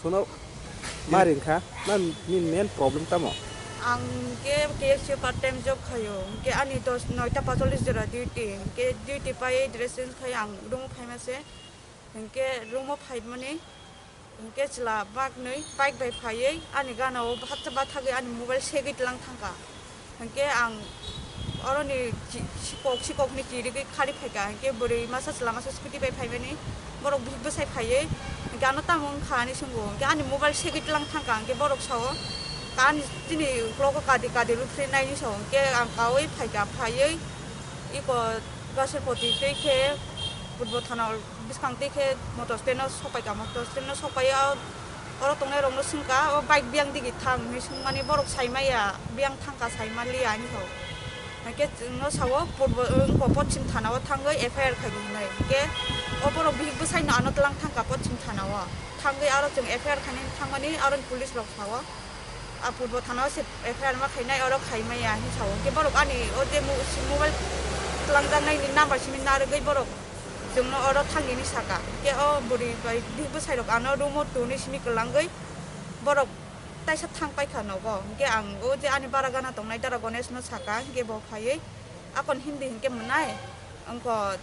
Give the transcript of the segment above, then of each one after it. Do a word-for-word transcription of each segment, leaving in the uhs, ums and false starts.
Sono mari wngkha, nini main problem tamo? Ang ke K F C part time job khayo, hwnkhe ani dos, noita pacholis jora duty, hwnkhe duty paiwi dress change khai ang room o phaima se, hwnkhe room o phaimani, hwnkhe chwla baknwi bike bai phaiwi ani gana o hatsa bathagwi ani mobile segwi tlang thangkha. Hwnkhe ang oroni chi-, sikok, sikokni chirigwi khari phaikha, hwnkhe bwrwi masa chwla masa scooty bai phaimani borok bihik bwsai phaiwi, hwnkhe ano tamo wngkha hinwi swngo, hwnkhe ani mobile segwi tlang thangkha, hwnkhe borok sao, "Ani chini uklogo kadi kadi rw phri nai," hinwi sao, hwnkhe ang kaui phaikha, phaiwi iko Gasarpoti tei khe Purbo Thana bwskang tei khe motor stand o sok paikha, motor stand o sok paiwi o oro tongnai rok no swngkha, o bike biyang digi thang hinwi swngmani borok sai maya, biyang thangkha sai manliya hinwi sao. Hwnkhe chwngno sao purbo, wngkha poschim thana o thangwi F I R khaidi hinwi. Hwnkhe o borok bihik bwsai no ano tlang thangkha poschim thana o. Thangwi aro chwng F I R khainani thangmani aro police rok sao. A purbo thana o se F I R ma khainai, oro khai maya hinwi sao. Hwnkhe borok ani o je mo-, si mobile twlangjaknaini number simi narwgwi borok chwngno oro thangni hinwi saka. Hwnkhe o bwrwi bai bihik bwsai rok ano room o tongwi simi kwlangwi borok taisa thang paikha nogo. Hwnkhe ang o je ani bara gana tongnai dara Ganesh no saka, hwnkhe bo phaiwi akon Hindi hwnkhe mwnai, wngkha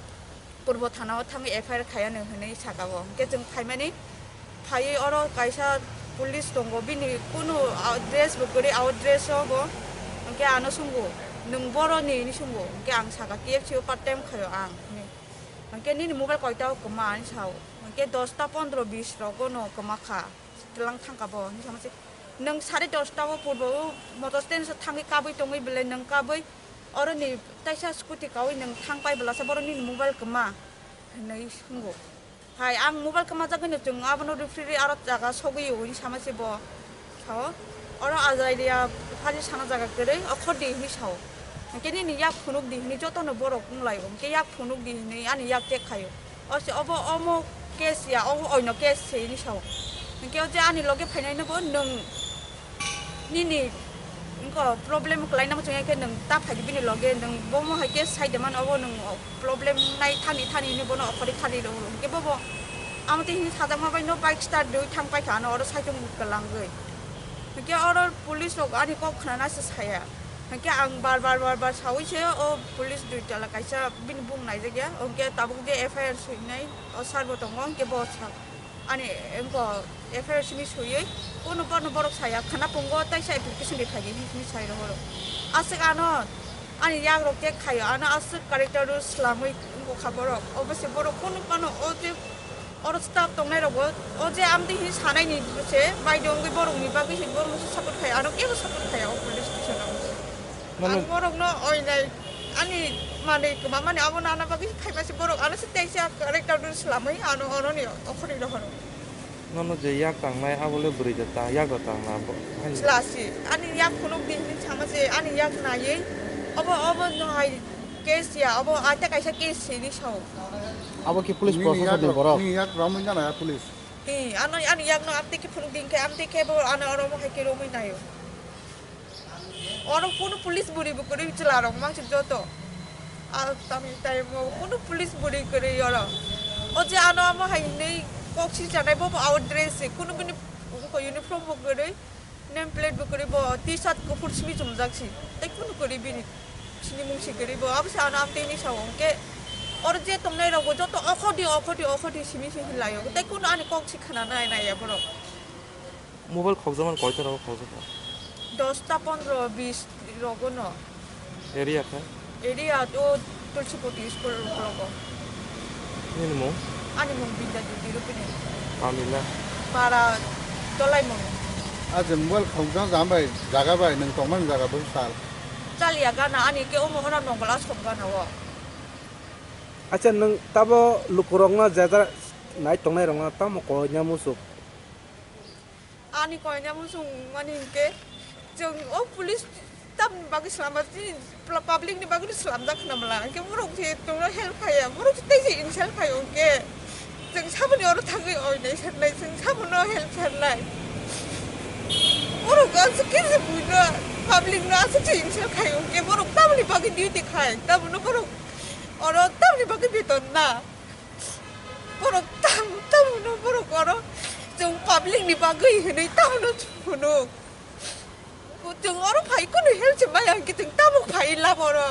Purbo Thana o thangwi F I R khaiya no hinwi saka bo. Hwnkhe chwng phaimani phaiwi oro kaisa police tongo, bini kunu, ah, dress bo kwrwi, out dress o bo. Hwnkhe ano swngo, "Nwng boroni?" hinwi swngo. Hwnkhe ang saka, "K F C o part time khaio ang," hinwi. Hwnkhe, "Nini mobile koita o kwma?" hinwi sao. Hwnkhe, "Dosta pondro bis rogo no kwma kha, twlang thangkha bo," hinwi sama se. "Nwng sare dosta o purbo o motor stand o thangwi kabwi tongwi belai nwng kabwi oroni taisa scooty kaui nwng thang pai belasa borok nini mobile kwma?" hinwi swngo. "Hai, ang mobile kwmajagwino chwng abono rw phri rw aro jaga sogwi o," hinwi sama se bo. Sao, oro Azairia phari sana jaga kwrwi, okhor di hinwi sao. Hwnkhe nini yak phunuk di hinwi jotono borok wng lai o. Hwnkhe yak phunuk di hinwi ani yak check khaio. O se obo omo case ya, obo oino case se hinwi sao. Hwnkhe o je ani loge phainai no bo nwng nini wngkha problem kwlai nang chwng khe nwng ta phai di bini loge, nwng bomo hai case sai de man obo nwng problem nai thani thani hinwi bono okhorwi thani rw hwnkhe bobo amo twi hinwi sajakma bai no bike start rwui thang paikha ano oro saichung kwlangwi. Hwnkhe oro police rok ani kok khnana se saya. Hwnkhe ang bar bar bar bar saui se o police dui tala kaisa bini bung naijakya. Hwnkhe tabuk je F I R swinai o sir bo tongo, hwnkhe bo sa ani wngkha F I R simi swiwi kunu bono borok saya khna pungo taisa application de phaidi hinwi sai rohoro. Aswk ano ani yak rok khe khaio, ano aswk character rw swlamwi wngkha borok. Obo se borok kunu phano o je oro staff tongnai rogo o je amtwi hinwi sanai ni se baidwngwi borok ni bagwi se borok no se support khai, ano kebo support khai o police station o. Mano- Ang borok no oinai ani manwi kwma mani abo nana bagwi phaima se borok ano se teisa character rw swlamwi ano oro ni okhorwi rohoro. Nono je yak tangnai abo le bwrwi da ta yak da tang na bo. Chwla si ani yak phunuk di hinwi sama se ani yak naiwi obo obo no hai case ya obo aita kaisa case se ni sao. Abo ki police Nini proshashan yak ni rok, borok? Nini yak romwi jana ya police. Hi, ano ani yak no amtwi khe phunuk di hinkhe amtwi khe bo ano oro mo hai khe romwi naio. Oro kunu police bwrwi bo kwrwi chwla rok mangsi joto. A tamni time o kunu police bwrwi kwrwi oro. O je ano amo hai hinwi kok si chanai bo bo out dress se kunu bini uniform bo kwrwi name plate bo kwrwi bo T-shirt kuphur simi chumjak si. Tei kunu kwrwi bini sini mung si kwrwi bo abo se ano amtwi hinwi sao hwnkhe oro je tongnai rok bo joto okhordi okhordi okhordi simi se hinlaio tei kunu ani kok si khna nai nai ya borok. Mobile khokjakmani koita rogo khokjakha? Dosta pondro bis rogo no. Area khe? Area to Tulsipoti school rogo. Nini mung? Ani mung Binda Jyoti Rupini. Pamila? Para Dolaimung. Aje mobile khokjak jam bai jaga bai nwng tongmani jaga bai sal. Chaliya gana ani ke omo hora nongla som gana o. Acha nwng tabo lukurokno jajak nai tongnai rokno tamo koina muchuk? Ani koina muchung mani hinkhe chwng o police tamni bagwi swlama chini pla-, public ni bagwi swlamjak khna mala hinkhe borok je chwngno help khaiya borok je tei je insult khaio hinkhe chwng saboni oro thangwi oinai sanai chwng sabono help sanai borok aswk khe je buino public no aswk je insult khaio hinkhe borok tamoni bagwi duty khai tamono borok oro tamoni bagwi beton na borok tam tam Bwlwini bagwi hwnwi tamo no phunuk. Chwng oro phai kunu help se maya hwnkhe chwng tamo phai lama oro.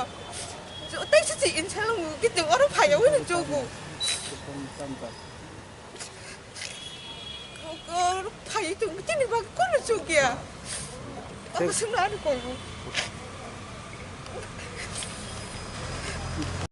Tei se chwng insa lango hwnkhe chwng oro phai yawi no chugo. Oro phai tong chini bagwi kunu chukya. Abo swngna ani koibo.